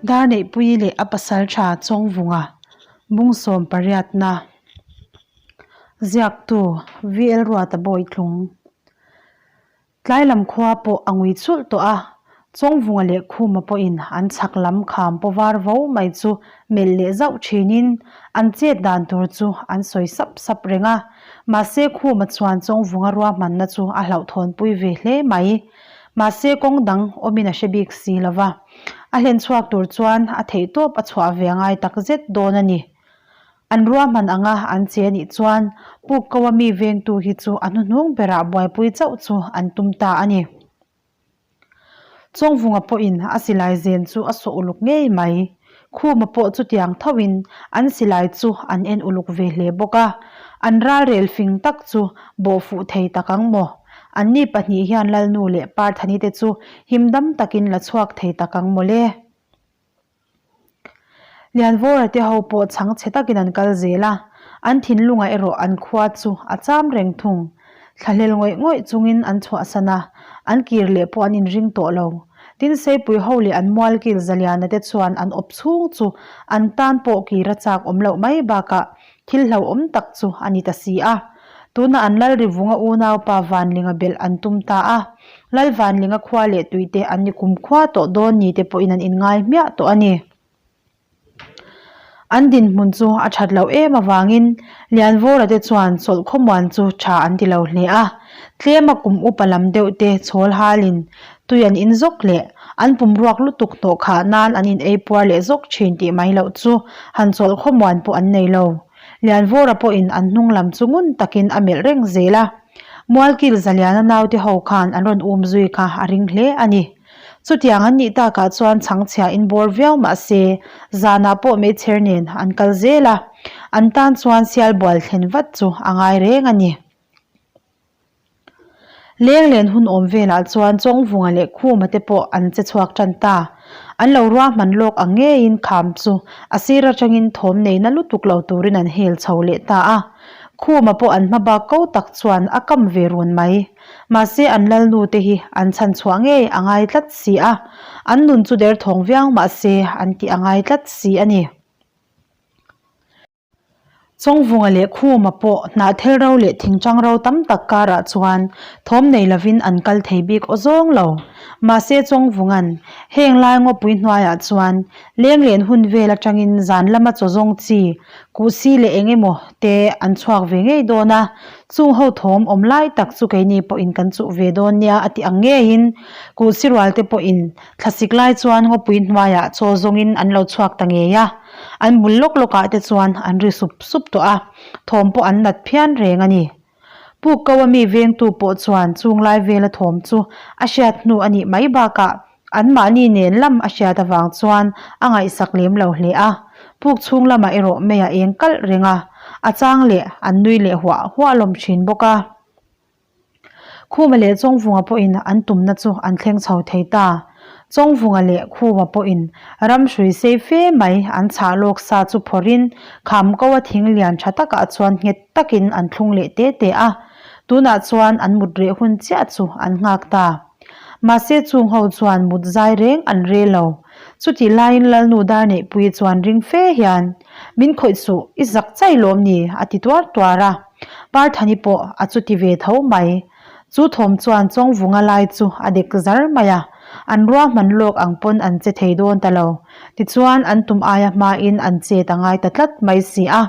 Darneihpuii leh a pasaltha Chawngvunga bungsawm pariatna ziaktu VL Ruata Bawitlung Tlai lam khua pawh a ngui chulh tawh a, Chawngvunga leh Khuma pawhin an chhak lam kham paw var vo mai chu melh leh zauh thinin an chet dan tur chu an sawi sap sap reng a. Mahse Khuma chuan Chawngvunga ruahmanna chu a hlauhthawnpui ve hle mai. Mahse kawng dang awmin a hre bik si lo va, a hlen chhuak tur chuan a theihtawp a chhuah ve a ngai takzet dawn a ni. An ruahman anga an che anih chuan puk ko a mi vengtu hi chu a hnuhnung berah buaipui chauh chu an tum ta a ni. Chawngvunga pawhin a silai zen chu a sawh uluk ngei mai. Khuma pawh chutiang thoin an silai chu an en uluk ve hle bawk a. An ralrel fing tak chu bawh fuh thei tak ang maw? Anni pahnih hian Lalnu leh Parthani te chu himdam takin la chhuak thei tak ang maw le? Lianvawra te ho pawh chhang chhe takin an kal zel a, an thinlungah erawh an khua chu a cham reng thung. Thlahlel ngawih ngawih chungin an chhuahsan a, an kir leh pawh an inring tawh lo. Tin, Seipui ho leh an mualkil Zaliana te chuan an awp chhung chu an tan pawh kir a chak awm loh mai bakah thil hlauhawm tak chu a ni ta si a. Tuna an Lalrivunga unaupa Vanlinga belh an tum ta a, Lal Vanlinga khua leh tuite an ni kumkhua tawh dawn ni te pawhin an inngai hmiah tawh a ni. An dinhmun chu a that loh em avangin Lianvawra te chuan chawlh khawmuan chu tha an ti lo hle a, tlema kum upa lam deuh te chhawl halin tui an in zawk leh an pum ruak lutuk hnawh khah nan an in ei puar leh zawk thin tih mai loh chu han chawlh khawmuan pawh an nei lo. Lianvawra pawhin an hnung lam chu ngun takin a melh reng zel a, Mualkil Zaliana naute ho khan an rawn um zui kha a ring hle a ni. Chutiang an nih takah chuan chhangchhia in bawr viau mah se, zanah pawh meichher nen an kal zel a, an tan chuan sial bual thlen vat chu a ngai reng a ni. Leng len hun awm velah chuan Chawngvunga leh Khuma te pawh an che chhuak tan ta. An lo ruahman lawk ang ngeiin kham chu a sir atangin thawm nei na lutuk lo turin an hel chho leh ta a. Khuma pawh an hma bak ko tak chuan a kam ve run mai. Mahse an lalnu te hi an chhan chhuah ngei a ngai tlat si a, an nun chu derthawng viau mahse an tih a ngai tlat si a ni. Chawngvunga leh Khuma pawh hnahthel ro leh thingchang ro tam tak karah chuan thawm nei lovin an kal thei bik aw zawng lo. Mahse Chawngvunga'n heng lai ngawpui hnuaiah chuan lenglen hun vel atangin zan lama chaw zawng chi, kuhsi leh eng emaw te an chhuak ve ngei dawn a, chung ho thawm awm lai tak chu keini pawhin kan chuh ve dawn nia a ti ang ngeiin kuhsi rual te pawhin Thlasik lai chuan ngawpui hnuaiah chaw zawngin an lo chhuak ta ngei a, an bul lawk lawkah te chuan an ri sup sup tawh a, thawm pawh an nat phian reng a ni. Puk ko a mi vengtu pawh chuan chung lai vela thawm chu a hriat hnu a nih mai bakah anmahni nen lam a hriat avang chuan a ngaihsak lem lo hle a, puk chhung lamah erawh mei a eng kalh reng a, a chang leh an nui leh huah huah lawm thin bawk a. Khuma leh Chawngvunga pawhin an tumna chu an thleng chho thei ta. Chawngvunga leh Khuma pawhin ramhrui sei fe mai an chhah lawk sa chu phawrhin kham ko a thing lian tha takah chuan nghet takin an thlung leh te te a. Tunah chuan an mut reh hun chiah chu an nghak ta. Mahse chung ho chuan mut zai reng an rel lo. Chutih laiin Lalnu Darneihpuii chuan ring fe hian, Min khawih suh, i zak chai lawm ni? a ti tuar tuar a. Parthani pawh a chuti ve tho mai. Chu thawm chuan Chawngvunga lai chu a dek zar mai a, an ruahman lawk ang pawn an che thei dawn ta lo. Tichuan an tum aia hmain an chet a ngai ta tlat mai si a.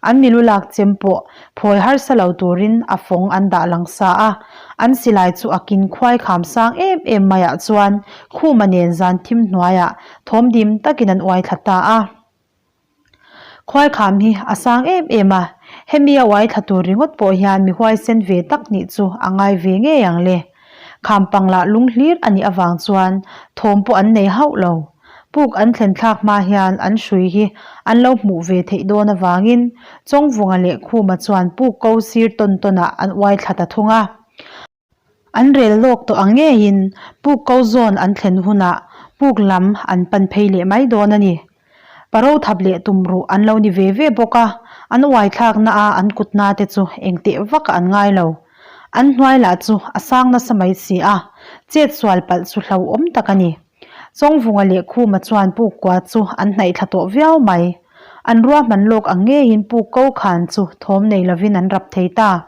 An milu lak chem pawh phawi harsa lo turin a fawng an dah lang sa a, an silai chu a kin khuai kham sang em em maiah chuan Khuma nen zan thim hnuaiah thawm dim takin an uai thla ta a. Khuaikham hi a sang em em a, hemi a uai thla tur ringawt pawh hian mi huaisen ve tak nih chu a ngai ve ngei ang le. Kham pang lah lung hlir a nih avang chuan thawm pawh an nei hauh lo. Puk an thlen thlak hma hian an hrui hi an lo hmuh ve theih dawn avangin Chawngvunga leh Khuma chuan puk ko sir tawn tawnah an uai thla ta thung a. An rel lawk tawh ang ngeiin puk ko zawn an thlen hunah puk lam an pan phei leh mai dawn a ni. Paro thap leh tumruh an lo ni ve ve bawk a, an uai thlakna a an kutna te chu engteh vakah an ngai lo. An hnuai lah chu a sang nasa mai si a, chet sual palh chu hlauhawm tak a ni. Chawngvunga leh Khuma chuan puk kua chu an hnaih thla tawh viau mai. An ruahman lawk ang ngeiin puk ko khan chu thawm nei lovin an rap thei ta.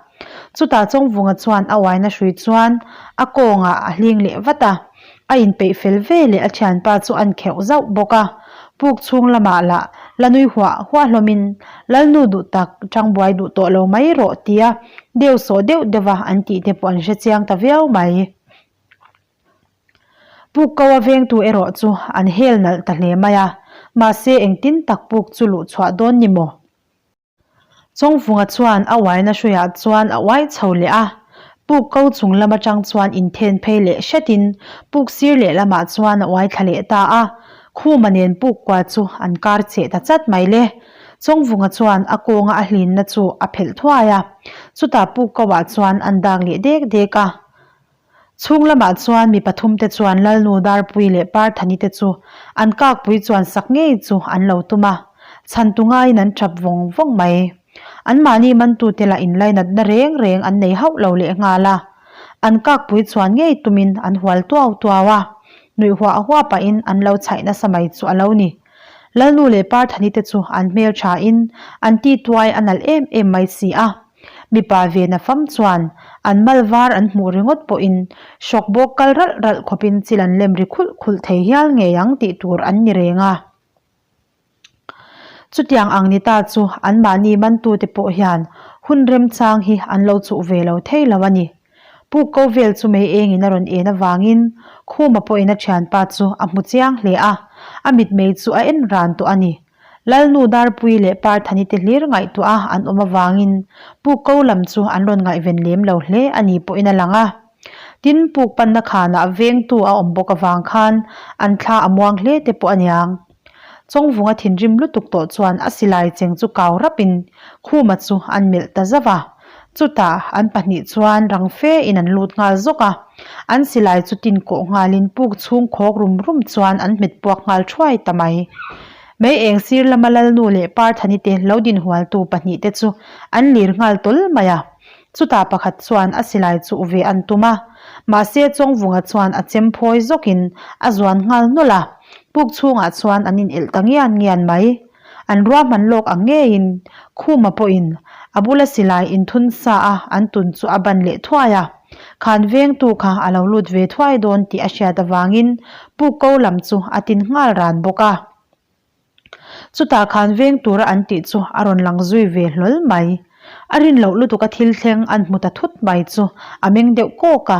Chutah Chawngvunga chuan a uaina hrui chuan a kawngah a hling leh vat a, a inpeih fel ve leh a thianpa chu an kheuh zauh bawk a. Puk chhung lamah lah la nui huah huah hlawmin Lalnu duh tak tangbuai duh tawh lo mai rawh tia deu sawh deuh deuh a an tih te pawh an hre chiang ta viau mai. Puk ko a vengtu erawh chu an hel nalh ta hle mai a, mahse engtin tak puk chu luh chhuah dawn ni maw? Chawngvunga chuan a uaina hruiah chuan a uai chho leh a, puk ko chung lam atang chuan inthen phei leh hretin puk sir leh lamah chuan a uai thla leh ta a, Khuma nen puk kua chu an kar cheh ta chat mai le. Chawngvunga chuan a kawnga a hlinna chu a phelh thuai a, chutah puk ko ah chuan an dak leh dek dek a. Chhung lamah chuan mi pathumte chuan Lalnu Darpui leh Parthani te chu an kakpui chuan sak ngei chu an lo tum a, chhantu ngaiin an tap vawng vawng mai. Anmahni mantute lah inlainatna reng reng an nei hauh lo lehnghal a, an kakpui chuan ngei tumin an hual tuau tuau a, nuih huah huah pahin an lo chhaih nasa mai chu a lo ni. Lalnu leh Parthani te chu an hmelthain an tituai a nalh em em mai si a. Mipa ve na fam chuan an mal var an hmuh ringawt pawhin hrawk bawk kal ralh ralh khawpin chil an lem ri khulh khulh thei hial ngei ang tih tur an ni reng a. Chutiang ang ni ta chu anmahni mantute pawh hian hun remchang hi an lo chuh ve lo thei lo a ni. Puk ko vel chu mei engin a rawn en avangin Khuma pawhin a thianpa chu a hmu chiang hle a, a mitmei chu a en ran tawh a ni. Lalnu Darpui leh Parthani te hlir ngaihtuah a an awm avangin Puk ko lam chu an rawn ngaihven lem lo hle a ni pawhin a lang a. Tin, Puk panna khanah vengtu a awm bawk avang khan an thla a muang hle te pawh a niang. Chawngvunga thinrim lutuk tawh chuan a silai cheng chu kau rapin Khuma chu an melh ta zauh a. Chutah an pahnih chuan rang fe in an lut nghal zawk a, an silai chu tin kawh nghalin puk chhung khawk rum rum chuan an hmet puak nghal thuai ta mai. Mei eng sir lama Lalnu leh Parthani te lo dinhualtu pahnih te chu an lir nghal tawl mai a. Chutah pakhat chuan a silai chu u ve an tum a, mahse Chawngvunga chuan a chem phawi zawkin a zuan nghal nawlh a, puk chhungah chuan an inelh ta ngian ngian mai. An ruahman lawk ang ngeiin Khuma pawhin a bula silai inthun sa a an tun chu a ban leh thuai a, khan vengtu kha a lo lut ve thuai dawn tih a hriat avangin puk ko lam chu a tin nghal ran bawk a. Chutah khan veng tura an tih chu a rawn lang zui ve hlawl mai. A rin loh lutuk a thil thleng an hmu ta thut mai chu a meng deuh kawk a,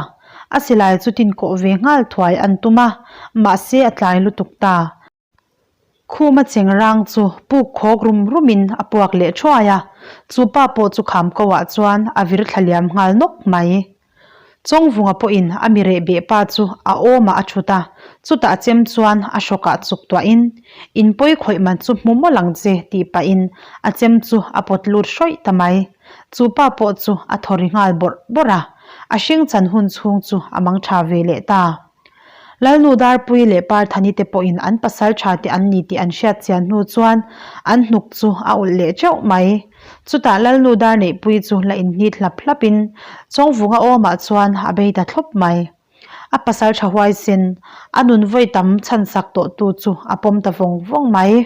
a silai chu tin kawh ve nghal thuai an tum a, mahse a tlai lutuk ta. Khuma chengrang chu puk khawk rum rumin a puak leh thuai a, chu pa pawh chu kham ko ah chuan a vir thla liam nghal nawk mai. Chawngvunga pawhin a mi reh beh pa chu a awmah a thut a, chutah chem chuan a hrawkah chuk tuahin, In pawi khawih man chu hmu mawlh ang che tih pahin a chem chu a pawt lut hrawih ta mai. Chu pa pawh chu a thaw ri nghal bawrh bawrh a, a hring chan hun chhung chu a mang tha ve leh ta. Lalnu Darpui leh Parthani te pawhin an pasal tha te an ni tih an hriat chian hnu chuan an hnuk chu a ulh leh teuh mai. Chutah Lalnu Darneihpui chu la inhnit hlap hlapin Chawngvunga awmah chuan a bei ta thlawp mai. A pasal tha huaisen, a nun vawi tam chhansak tawhtu chu a pawm ta vawng vawng mai.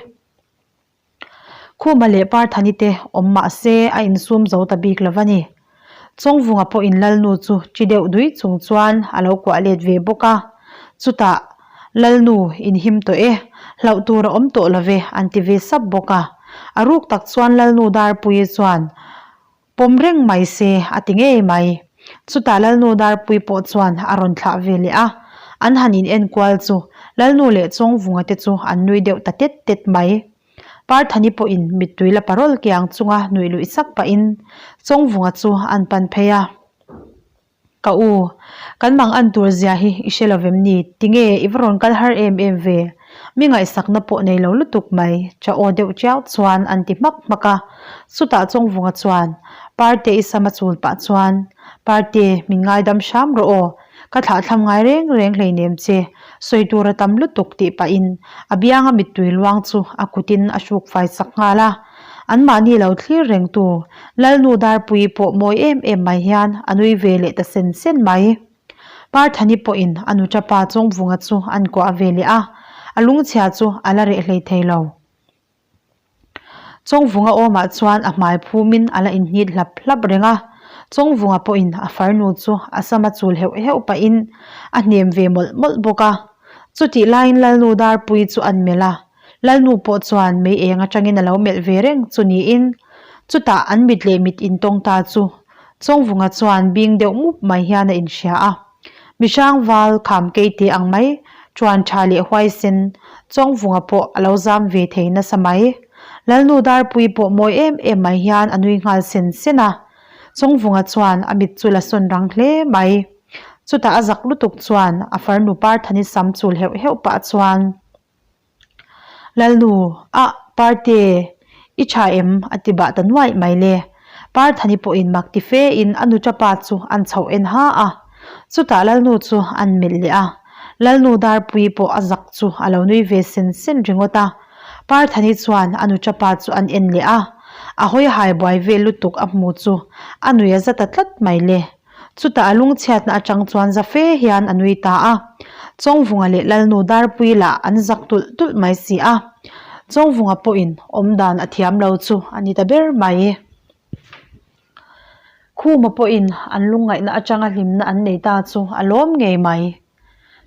Khuma leh Parthani te awm mah se a insum zo ta bik lo va ni. Chawngvunga pawhin Lalnu chu chi deuh dui chung chuan a lo kuah let ve bawk a. Chutah, Lalnu, inhim tawh e, hlauh tur a awm tawh lo ve, an ti ve sap bawk a. A ruk tak chuan Lalnu Darpuii chuan, Pawm reng mai se, a ti ngei mai. Chutah Lalnu Darpui pawh chuan a rawn thlah ve leh a, an han in enkual chu Lalnu leh Chawngvunga te chu an nui deuh ta tet tet mai. Parthani pawhin mittui la parawl kiang chunga nuih luih sak pahin Chawngvunga chu an pan phei a. Ka u, kan mang an tur zia hi i hre lovem ni? Tinge i va rawn kal har em em ve? Mi ngaihsakna pawh nei lo lutuk mai, cha aw deuh chiau chuan an ti hmak hmak a. Chutah Chawngvunga chuan Parte i sam a chul pah chuan, Parte, min ngaidam hram rawh aw, ka thlahthlam ngai reng reng hleinem che, sawi tur a tam lutuk tih pahin a bianga mittui luang chu a kutin a hruk fai sak nghal a. Anmahni lo thlir rengtu Lalnu Darpuii pawh mawi em em mai hian a nui ve leh ta sen sen mai. Parthani pawhin a nuṭapa Chawngvunga chu an kuah ve leh a, a lungchhia chu a la reh hlei thei lo. Chawngvunga awmah chuan a hmai phumin a la inhnit hlap hlap reng a, Chawngvunga pawhin a farnu chu a sama chul heuh heuh pahin a hnem ve mawlh mawlh bawk a. Chutih laiin Lalnu Darpuii chu an melh a, Lalnu pawh chuan mei eng atangin a lo melh ve reng chu niin chutah an mit leh mit intawng ta chu Chawngvunga chuan bing deuh mup mai hian a inhria a. Mihrang val kham keite ang mai, ṭuan ṭha leh huaisen Chawngvunga pawh a lo zam ve thei nasa mai. Lalnu Darpuii pawh mawi em em mai hian a nui nghal sen sen a. Chawngvunga chuan a mit chu la sawn rang hle mai. Chutah a zak lutuk chuan a farnu Parthani sam chul heuh heuh pah chuan. Lalnu, Ah, Parte, i tha em? a ti bah ta nuaih mai le. Parthani pawhin mak ti fe in a nuṭa pa chu an chhoh en ha a. Chutah Lalnu chu an melh leh a. Lalnu Darpuii pawh a zak chu a lo nui ve sen sen ringawt a. Parthani chuan a nuṭa pa chu an en leh a. A hawi hai buai vel lutuk a hmu chu a nui a za ta tlat mai le. Chutah a lungchhiatna atang chuan za fe hian a nui ta a. Chawngvunga leh Lalnu Darpui lah an zak tulh tulh mai si a. Chawngvunga pawhin awmdan a thiam lo chu a ni ta ber mai. Khuma pawhin an lungngaihna atanga hlimna an nei ta chu a lawm ngei mai.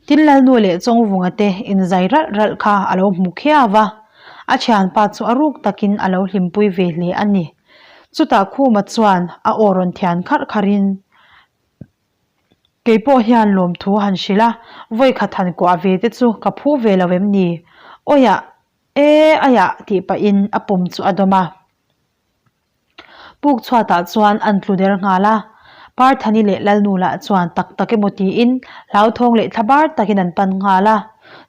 Tin Lalnu leh Chawngvunga te inzai ralh ralh kha a lo hmu khiau va, a thianpa chu a ruk takin a lo hlimpui ve hle a ni. Chutah Khuma chuan a aw rawn thian kharh kharhin, Kei pawh hian lawmthu han hrilh a, vawikhat han kuah ve te chu ka phu ve lo em ni? Awiah, e aiah tih pahin a pum chu a dawm a. Puk chhuatah chuan an tlu der nghal a, Parthani leh Lalnu lah chuan tak tak emaw tiin hlauthawng leh thlabar takin an pan nghal a.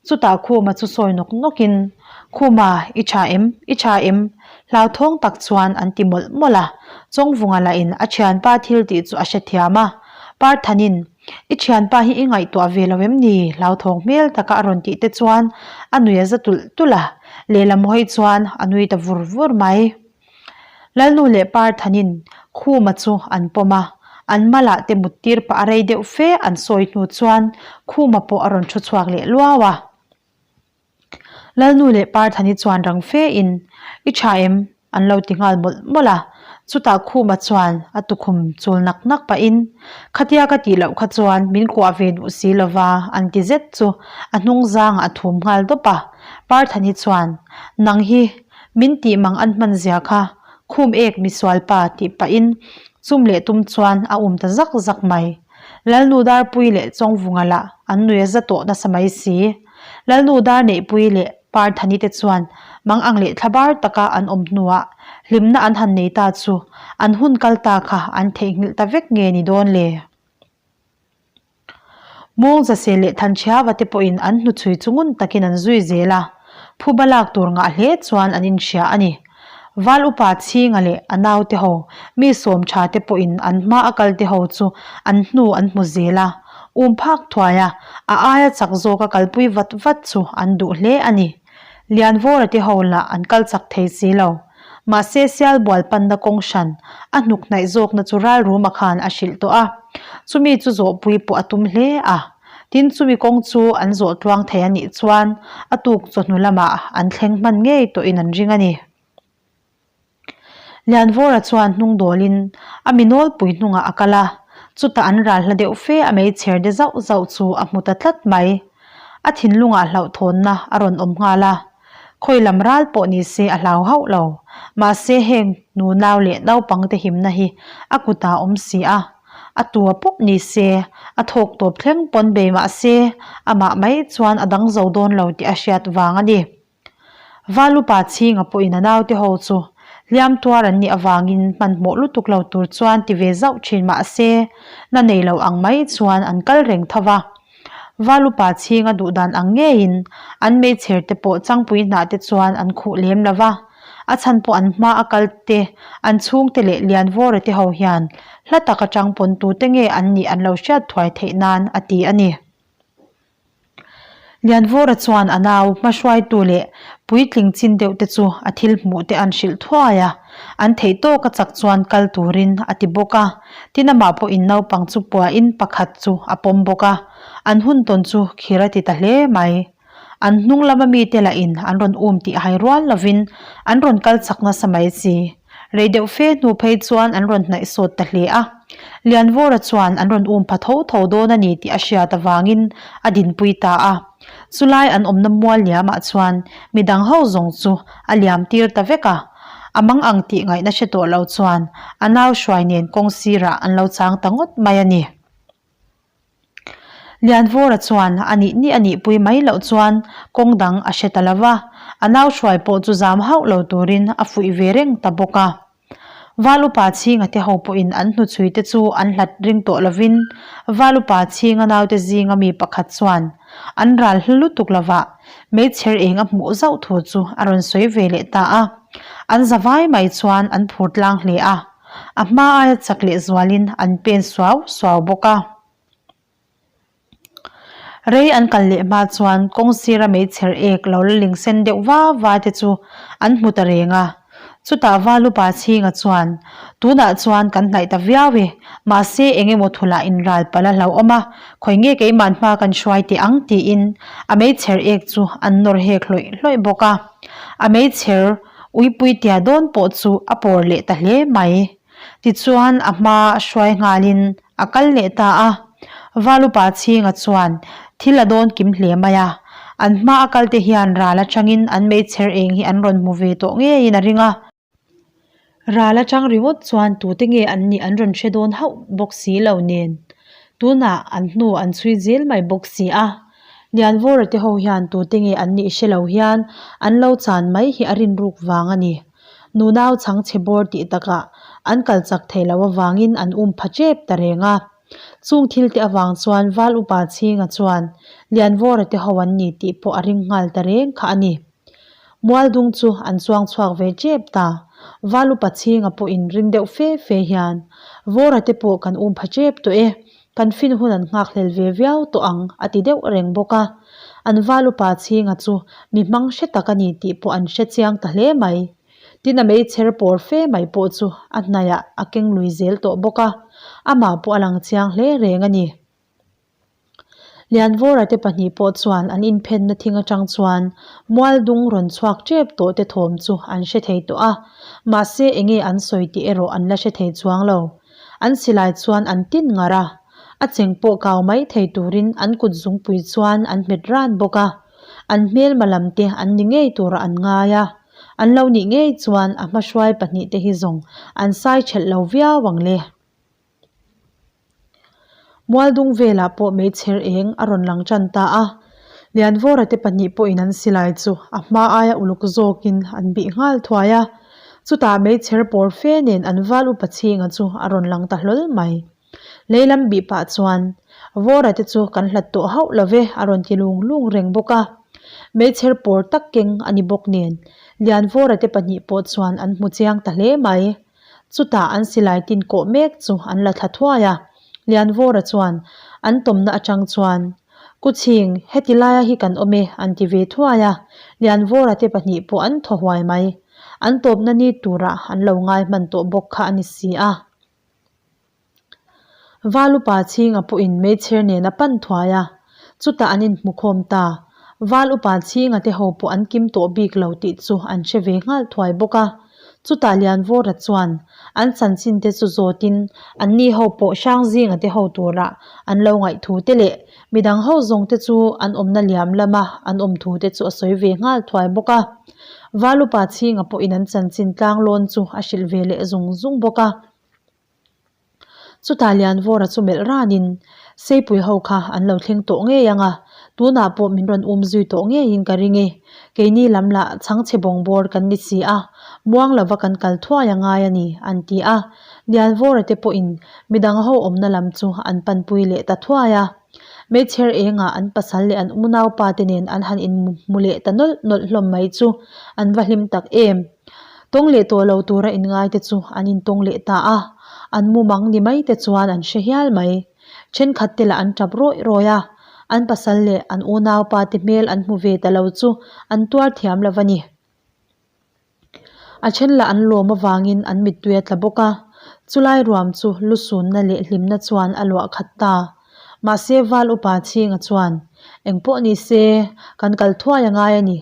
Chutah Khuma chu sawi nawk nawkin, Khuma, i tha em? I tha em? Hlauthawng tak chuan an ti mawlh mawlh a. Chawngvunga lahin a thianpa thil tih chu a hrethiam a. Parthanin, I thianpa hi i ngaihtuah ve lo em ni? Hlauthawng hmel taka a rawn tih te chuan a nui a za tulh tulh a, lehlam hawi chuan a nui ta vur vur mai. Lalnu leh Parthanin Khuma chu an pawm a, an malah te mut tir pah a rei deuh fe an sawi hnu chuan Khuma pawh a rawn thu chhuak leh luau a. Lalnu leh Parthani chuan rang fe in, I tha em? an lo ti nghal mawlh mawlh a. Chutah Khuma chuan a tukhum chul nak nak pahin, Khatia ka tih loh kha chuan min kuah ve duh si lova an ti zet chu a hnung zangah a thum nghal dawp a. Parthani chuan, Nang hi Min tih mang an hman zia kha khum ek misual pa tih pahin chum leh tum chuan a um ta zak zak mai. Lalnu Darpui leh Chawngvunga lah an nui a za tawh nasa mai si. Lalnu Darneihpui leh Parthani te chuan mang ang leh thlabar taka an awm hnuah hlimna an han nei ta chu an hun kal ta kha an theihnghilh ta vek nge ni dawn le? Mawngzase leh Thanchhiava te pawhin an hnuchhui chu ngun takin an zui zel a, phuba lak tur ngah hle chuan an inhria a ni. Val upa Chhinga leh a naute ho, mi sawm tha te pawhin an hma a kal te ho chu an hnu an hmu zel a, um phak thuai a, a aia chak zawka kalpui vat vat chu an duh hle a ni. Lianvawra te ho lah an kal chak thei si lo. Mahse Sialbual panna kawng hran a hnuk hnaih zawkna chu Ralruma khan a hrilh tawh a, chumi chu zawhpui pawh a tum hle a. Tin chumi kawng chu an zawh tluang thei a nih chuan a tuk chawhnu lamah an thleng hman ngei tawhin an ring a ni. Lianvawra chuan hnung dawlin a mi nawlpui hnungah a kal a, chutah an ral hla deuh fe a meichher de zauh zauh chu a hmu ta tlat mai. A thinlungah hlauhthawnna a rawn awm nghal a, khawi lam ral pawh ni se a hlau hauh lo. Mahse heng nu nau leh naupangte himna hi a kutah a awm si a, a tua pawh ni se a thawk tawp thleng pawn bei mah se amah mai chuan a dang zo dawn lo tih a hriat vang a ni. Valupa chhinga pawhin a naute ho chu hliam tuar an nih avangin hmanhmawh lutuk lo tur chuan ti ve zauh thin mah se na nei lo ang mai chuan an kal reng tho va. Valupa chhinga duh dan ang ngeiin an meichher te pawh changpui hnah te chuan an khuh lem lo va, a chhan pawh an hma a kal te, an chhungte leh Lianvawra te ho hian hla tak atang pawn tute nge an nih an lo hriat thuai theih nan a ti a ni. Lianvawra chuan a nau hmahruaitu leh puitling chin deuh te chu a thil hmuh te an hrilh thuai a. An theih tawk a chak chuan kal turin a ti bawk a. Tin amah pawhin naupang chu puahin pakhat chu a pawm bawk a. An hun tawn chu khir a ti ta hle mai. An hnung lama mite lahin an rawn um tih hai rual lovin an rawn kal chak nasa mai si. Rei deuh fe hnu phei chuan an rawn hnaih sawt ta hle a. Lianvawra chuan an rawn um pha tho tho dawn a ni tih a hriat avangin a dinpui ta a. Chulai an awmna mual liamah chuan midang ho zawng chu a liam tir ta vek a. A mang ang tih ngaihna hre tawh lo chuan a nau hruai nen kawng sirah an lo chang ta ngawt mai a ni. Lianvawra chuan a nih nih a nihpui mai loh chuan kawng dang a hre ta lo va, a nau hruai pawh chu zam hauh lo turin a fuih ve reng ta bawk a. Val upa chhinga te ho pawhin an hnuchhui te chu an hlat ring tawh lovin Val upa chhinga naute zinga mi pakhat chuan an ral hla lutuk lovah meichher eng a hmuh zauh thu chu a rawn sawi ve leh ta a. An za vai mai chuan an phur tlang hle a. A hma aia chak leh zualin an pen suau suau bawk a. Rei an kal leh hma chuan kawng sira meichher ek lo la ling sen deuh va va te chu an hmu ta reng a. Chutah Valupa chhinga chuan, Tunah chuan kan hnaih ta viau e, mahse eng emaw thulah inral palh a hlauhawm a, khawi nge keimahn hma kan hruai teh ang tiin a meichher ek chu an nawr hek hlawih hlawih bawk a. A meichher Uipui tia dawn pawh chu a pawr leh ta hle mai. Tichuan a hma hruai nghalin a kal leh ta a. Valupa chhinga chuan thil a dawn kim hle mai a. An hma a kal te hian ral atangin an meichher eng hi an rawn hmu ve tawh ngeiin a ring a. Ral atang ringawt chuan tute nge an nih an rawn hre dawn hauh bawk si lo nen. Tunah an hnu an chhui zel mai bawk si a. Lianvawra te ho hian tute nge an nih hre lo hian an lo chan mai hi a rinruk vang a ni. Nunau chhang chhe bawr tih takah an kal chak thei loh avangin an um pha tep ta reng a. Chung thil te avang chuan Val Upa Chhinga chuan Lianvawra te ho an ni tih pawh a ring nghal ta reng kha a ni. Mualdung chu an chuang chhuak ve tep ta. Val Upa Chhinga pawhin ring deuh fe fe hian, Vawra te pawh kan um pha tep tawh e. Kan fin hun an nghakhlel ve viau tawh ang a ti deuh reng bawk a. An val upa chhinga chu mi hmang hre tak a ni tih pawh an hre chiang ta hle mai. Tin a meichher pawr fe mai pawh chu a hnaiah a keng lui zel tawh bawk a, amah pawh a lang chiang hle reng a ni. Lianvawra te pahnih pawh chuan an inphenna thing atang chuan mualdung rawn chhuak tep tawh te thawm chu an hre thei tawh a, mahse enge an sawi tih erawh an la hre thei chuang lo. An silai chuan an tin ngar a, a cheng pawh kau mai thei turin an kut zungpui chuan an hmet ran bawk a, an hmelma lam te an ni ngei turah an ngai a, an lo nih ngei chuan a hmahruai pahnihte hi zawng an sai thelh lo viau ang le. Mualdung velah pawh meichher eng a rawn lang tan ta a, Lianvawra te pahnih pawhin an silai chu a hma aia uluk zawkin an bih nghal thuai a. Chutah meichher pawr fe nen an val upa chhinga chu a rawn lang ta hlawl mai. Lei lam bih pah chuan, Vawra te chu kan hlat tawh hauh lo ve a rawn ti lung lung reng bawk a. Meichher pawr tak keng a ni bawk nen, Lianvawra te pahnih pawh chuan an hmu chiang ta hle mai. Chutah an silai tin kawh mek chu an la thla thuai a, Lianvawra chuan an tawmna atang chuan, Kuchhing, heti laia hi kan awm e, an ti ve thuai a, Lianvawra te pahnih pawh an thaw huai mai. An tawpna ni turah an lo ngai hman tawh bawk kha a ni si a. Valupa chhinga pawhin meichher nen a pan thuai a, chutah an inhmukhawm ta. Val upa chhinga te ho pawh an kim tawh bik lo tih chu an hre ve nghal thuai bawk a. Chutah Lianvawra chuan an chanchin te chu zawtin anni ho pawh Hrangzinga te ho turah an lo ngaih thu te leh midang ho zawng te chu an awmna liam lama an awm thu te chu a sawi ve nghal thuai bawk a. Val upa chhinga pawhin an chanchin tlanglawn chu a hrilh ve leh zung zung bawk a. Chutah Lianvawra chu melh ranin, Seipui ho kha an lo thleng tawh ngei ang a, tunah pawh min rawn um zui tawh ngeiin ka ring e. Keini lam lah chhangchhe bawng bawr kan ni si a, muang lova kan kal thuai a ngai a ni, an ti a. Lianvawra te pawhin midang ho awmna lam chu an panpui leh ta thuai a. Meichher engah an pasal leh an unaupa te nen an han inhmu leh ta nawlh nawlh hlawm mai chu an va hlim tak em. Tawng leh tawh lo tura inngai te chu an intawng leh ta a, an mumang ni mai te chuan an hre hial mai. Thenkhat te lah an tap rawih rawih a, an pasal leh an unaupa te hmel an hmu ve ta lo chu an tuar thiam lo va ni. A then lah an lawm avangin an mittui a tla bawk a, chulai ruam chu lusunna leh hlimna chuan a luah khat ta. Mahse Val Upa Chhinga chuan, Engpawh ni se, kan kal thuai a ngai a ni.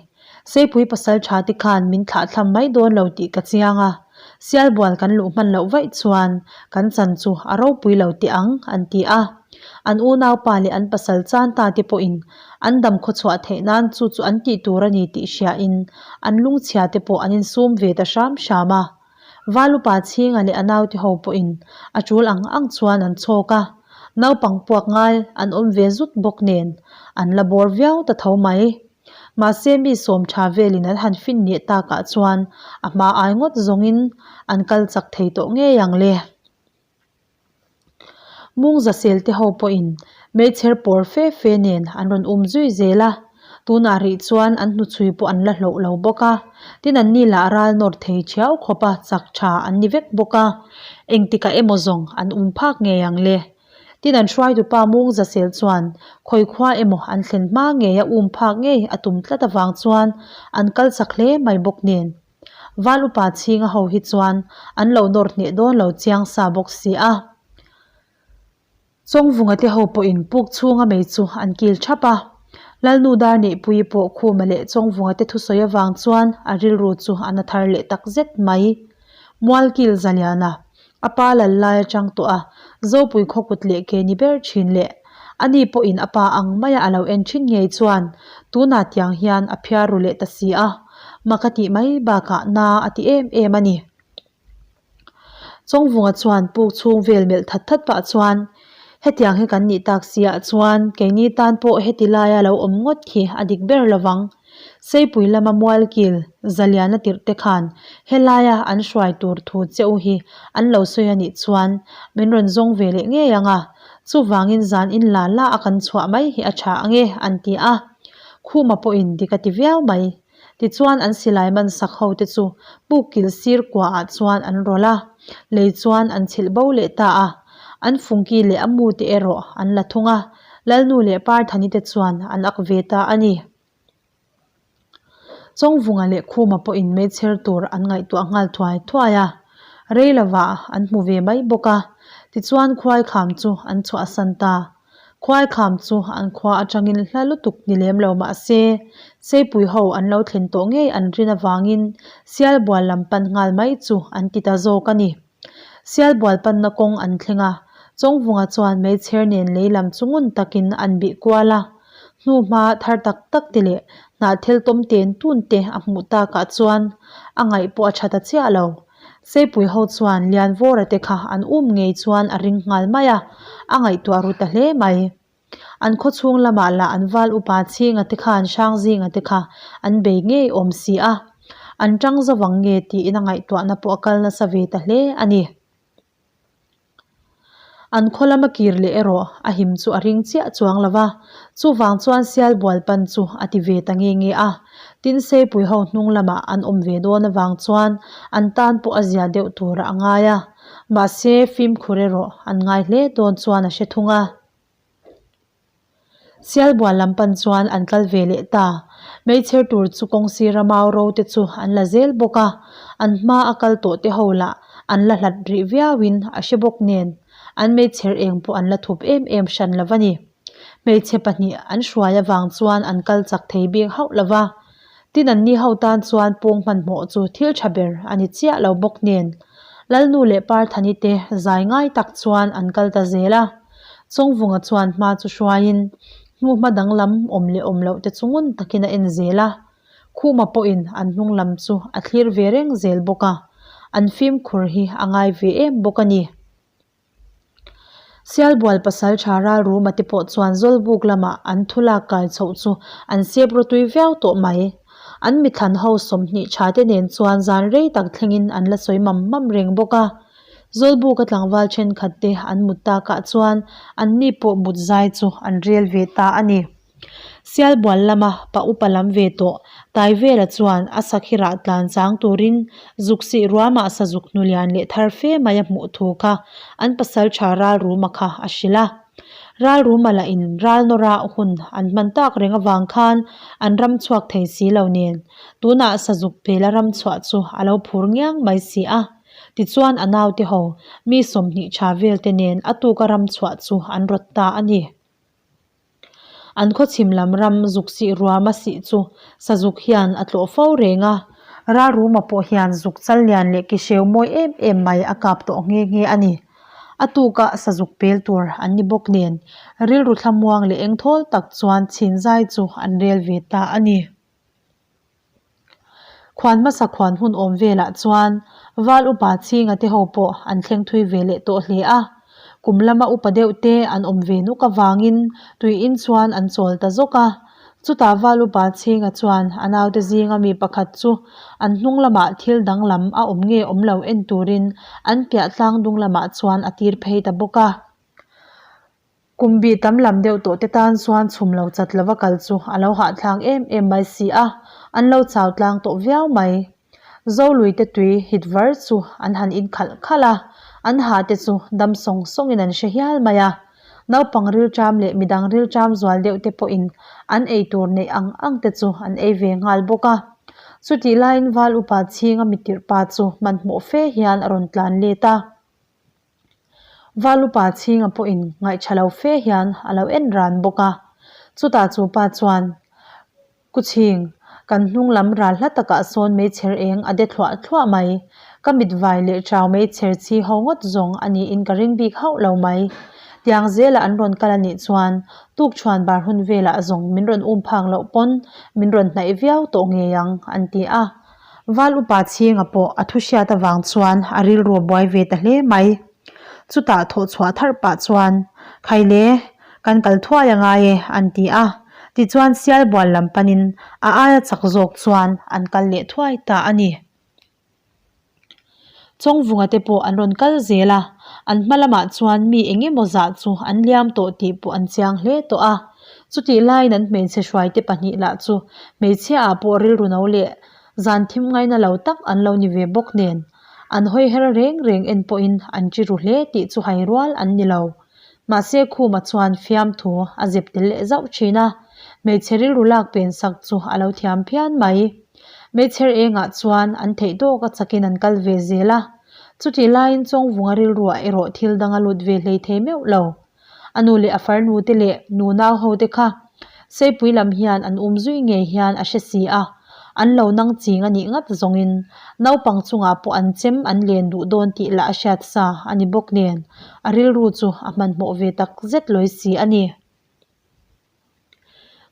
Seipui pasal tha te khan min thlahthlam mai dawn lo tih ka chiang a, Sialbual kan luh hman loh vaih chuan kan chan chu a ropui lo teh ang, an ti a. An unaupa leh an pasal chan ta te pawhin an dam khawchhuah theih nan chu chu an tih tur a ni tih hriain an lungchhia te pawh an insum ve ta hram hram a. Valupa Chhinga leh a naute ho pawhin a tul ang ang chuan an chhawk a, naupang puak ngai an awm ve zut bawk nen an la bawr viau ta tho mai. Mahse mi sawm tha velin an han fin leh takah chuan a hma ai ngawt zawngin an kal chak thei tawh ngei ang le. Mungza sel te ho pawhin meichher pawr fe fe nen an rawn um zui zel a, tunah rih chuan an hnuchhui pawh an la hlauh lo bawk a, tin an ni lah ral nawr thei thiau khawp a chak tha an ni vek bawk a, engtikah emaw zawng an um phak ngei ang le. Tin an hruaitupa Mungza sel chuan khawi khua emaw an thlen hma ngei a um phak ngei a tum tlat avang chuan an kal chak hle mai bawk nen. Val upa chhinga ho hi chuan an lo nawr hneh dawn lo chiang sa bawk si a. Chawngvunga te ho pawhin puk chhunga mei chu an kil thap a. Lalnu Darneihpuii pawh Khuma leh Chawngvunga te thusawi avang chuan a rilru chu a na thar leh tak zet mai. Mualkil Zaliana, A pa lal lai atang tawh a, Zopui khaw kut leh ke ni ber thin leh ani pawhin a pa ang maia a lo en thin ngei chuan tunah tiang hian a phiar ru leh ta si a, mak a tih mai bakah na a ti em em a ni. Chawngvunga chuan puk chhung vel melh that that pah chuan hetiang hi kan nih tak si ah chuan keini tan pawh heti laia lo awm ngawt khi a dik ber lovang. Seipui lama mualkil Zaliana tirh te khan helaia an hruai tur thu che u hi an lo sawi a nih chuan min rawn zawng ve leh ngei ang a, chuvangin zan in la la a kan chhuah mai hi a tha ang e an ti a. Khuma pawhin dik a ti viau mai. Tichuan an silai man sak ho te chu puk kil sir kua ah chuan an rawlh a, lei chuan an chhilh bo leh ta a. An fungki leh a mu te erawh an la thung a, Lalnu leh Parthani te chuan an ak ve ta a ni. Chawngvunga leh Khuma pawhin meichher tur an ngaihtuah nghal thuai thuai a, rei lovah an hmu ve mai bawk a, tichuan Khuaikham chu an chhuahsan ta. Khuaikham chu an khua atangin hla lutuk ni lem lo mah se, Seipui ho an lo thlen tawh ngei an rin avangin Sialbual lam pan nghal mai chu an ti ta zawk a ni. Sialbual panna kawng an thleng a, Chawngvunga chuan meichher nen lei lam chu ngun takin an bih kual a. Hnuhma thar tak tak te leh hnahthel tawm ten tun te a hmuh takah chuan a ngaih pawh a tha ta chiah lo. Seipui ho chuan Lianvawra te kha an um ngei chuan a ring nghal mai a, a ngaihtuah ru ta hle mai. An khaw chhung lamah lah an val upa chhinga te khan Hrangzinga te kha an bei ngei awm si a, an tang zo vang nge tiin a ngaihtuahna pawh a kal nasa ve ta hle a ni. An khaw lama kir leh erawh a him chu a ring chiah chuang lo va, chuvang chuan Sialbual pan chu a ti ve ta nge nge a. Tin Seipui ho hnung lamah an awm ve dawn avang chuan an tan pawh a zia deuh turah a ngai a, mahse fimkhur erawh an ngai hle dawn chuan a hre thung a. Sialbual lam pan chuan an kal ve leh ta. Meichher tur chu kawng sira mau ro te chu an la zel bawk a, an hma a kal tawh te ho lah an la hlat rih viauin a hre bawk nen an meichher eng pawh an la thup em em hran lo a ni. Hmeichhe pahnih an hruai avang chuan an kal chak thei bik hauh lo va. Tin an ni ho tan chuan pawng hmanhmawh chu thil tha ber a ni chiah lo bawk nen Lalnu leh Parthani te zai ngai tak chuan an kal ta zel a. Chawngvunga chuan hma chu hruaiin hnuhma danglam awm leh awm loh te chu ngun takin a en zel a. Khuma pawhin an hnung lam chu a thlir ve reng zel bawk a, an fimkhur hi a ngai ve em bawk a ni. Sialbual pasal tha Ralruma te pawh chuan Zawlbuk lamah an thu lak kai chhoh chu an sep rawtui viau tawh mai. An mithlan ho 20 tha te nen chuan zan rei tak thlengin an la sawi mam mam reng bawk a. Zawlbuka tlangval thenkhat te an mut takah chuan anni pawh mut zai chu an rel ve ta a ni. Sialbual lama pa upa lam ve tawh Taivela chuan a sakhi rah tlan chang turin zuk sih ruamah sazuk hnulian leh thar fe mai a hmuh thu kha an pasal tha Ralruma kha a hrilh a. Ralruma lah in ral nawra hun an hman tak reng avang khan an ram chhuak thei si lo nen, tunah sazuk pela ram chhuah chu a lo phur ngiang mai si a. Tichuan a naute ho, mi 20 tha vel te nen a tuka ram chhuah chu an rawt ta a ni. An khaw chhim lam ram zuk sih ruam a sih chu sazuk hian a tlawh fo reng a. Ralruma pawh hian zuk chal lian leh ki hreu mawi em em mai a kap tawh nghe nghe a ni. A tuka sazuk pel tur an ni bawk nen rilru thlamuang leh engthawl tak chuan chhin zai chu an rel ve ta a ni. Khuan hmasa khuan hun awm velah chuan Val upa Chhinga te ho pawh an thleng thui ve leh tawh hle a. Kum lama upa deuh te an awm ve nuk avangin tui in chuan an chawl ta zawk a. Chutah Val upa Chhinga chuan a naute zinga mi pakhat chu an hnung lamah thil danglam a awm nge awm lo en turin an piah tlang dung lamah chuan a tir phei ta bawk a. Kum bih tam lam deuh tawh te tan chuan chhum lo chat lova kal chu a lo hahthlak em em mai si a, an lo chau tlang tawh viau mai. Zolui te tui hit var chu an han in khalh khalh a, an ha te chu dam sawng sawngin an hre hial mai a. Naupang rilṭam leh midang rilṭam zual deuh te pawhin an ei tur neih ang ang te chu an ei ve nghal bawk a. Chutih laiin Val upa chhinga mitirh pa chu hmanhmawh fe hian a rawn tlan let a. Valupa chhinga pawhin ngaihṭha lo fe hian a lo en ran bawk a. Chutah chu pa chuan, Ku chhing, kan hnung lam ral hla takah sawn meichher eng a de thluah thluah mai. Ka mit vai leh ṭau meichher chhi ho ngawt zawng a niin ka ring bik hauh lo mai. Tiang zela an rawn kal a nih chuan tukṭhuan bar hun velah zawng min rawn um phak loh pawn min rawn hnaih viau tawh ngei ang, an ti a. Val upa chhinga pawh a thu hriat avang chuan a rilru a buai ve ta hle mai. Chutah thawh chhuah tharh pah chuan, Khaile, kan kal thuai a ngai e, an ti a. Tichuan Sialbual lam panin a aia chak zawk chuan an kal leh thuai ta a ni. Chawngvunga te pawh an rawn kal zel a, an hma lamah chuan mi eng emaw zah chu an liam tawh tih pawh an chiang hle tawh a. Chutih laiin an hmeichhe hruaite pahnih lah chu hmeichhia ah pawh rilru no leh zan thim ngaina lo tak an lo ni ve bawk nen, an hawi her reng reng en pawhin an chi ru hle tih chu hai rual an ni lo. Mahse Khuma chuan fiamthu a zep tel leh zauh thin a, hmeichhe rilru lak pen sak chu a lo thiam phian mai. Meichher engah chuan an theih tawk a chakin an kal ve zel a, chutih laiin Chawngvunga rilruah erawh thil dang a lut ve hlei thei meuh lo. A nu leh a farnu te leh nu nau ho te kha Seipui lam hian an um zui ngei hian a hre si a, an lo nang ching a nih ngat zawngin naupang chungah pawh an chem an len duh dawn tih lah a hriat sa a ni bawk nen a rilru chu a hmanhmawh ve tak zet lawi si a ni.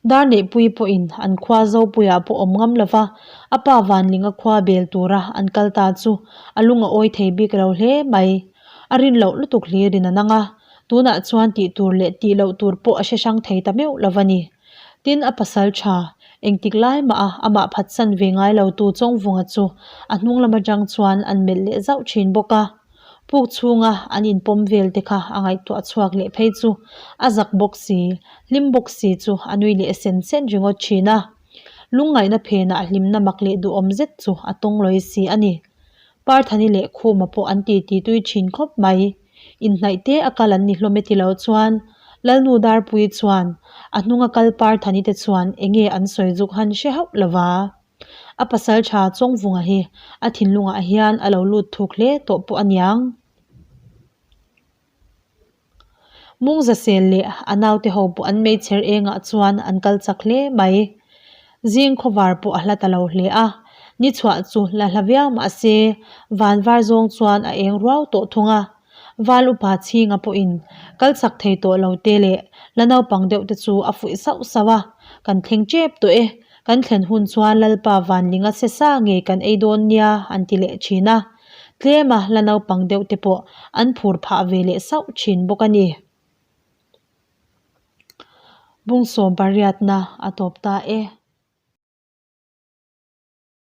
Darneihpui pawhin an khua Zopuiah pawh awm ngam lova, a pa Vanlinga khua bel tura an kal ta chu a lung a awi thei bik lo hle mai. A rin loh lutuk hlirin a nang a, tunah chuan tih tur leh tih loh tur pawh a hre hrang thei ta meuh lo a ni. Tin, a pasal tha, engtik lai mah a amah phatsan ve ngai lo tu Chawngvunga chu a hnung lam atang chuan an melh leh zauh thin bawk a. Puk chhunga an inpawm vel te kha a ngaihtuah chhuak leh phei chu a zak bawk si, hlim bawk si chu a nui leh sen sen ringawt thin a. Lungngaihna phenah hlimna mak leh duhawm zet chu a tawng lawi si a ni. Parthani leh Khuma pawh an titi tui thin khawp mai. Inhnaih te a kal an ni hlawm e ti lo chuan Lalnu Darpuii chuan a hnunga kal Parthani te chuan enge an sawi zuk han hre hauh lova. A pasal tha Chawngvunga hi a thinlungah hian a lo lut thuk hle tawh pawh a niang. Mungzasel leh a naute ho pawh an meichher engah chuan an kal chak hle mai. Zing khawvar pawh a hla ta lo hle a, ni chhuah chu la hla viau mah se van var zawng chuan a eng ruau tawh thung a. Val upa chhinga pawhin kal chak thei tawh lo te leh la naupang deuh te chu a fuih sauh sauh a, Kan thleng tep tawh e, kan thlen hun chuan Lalpa Vanlinga se sa ngei kan ei dawn nia an ti leh thin a. Tlema la naupang deuh te pawh an phur phah ve leh sauh thin bawk a ni. Bungsawm pariatna a tawp ta e.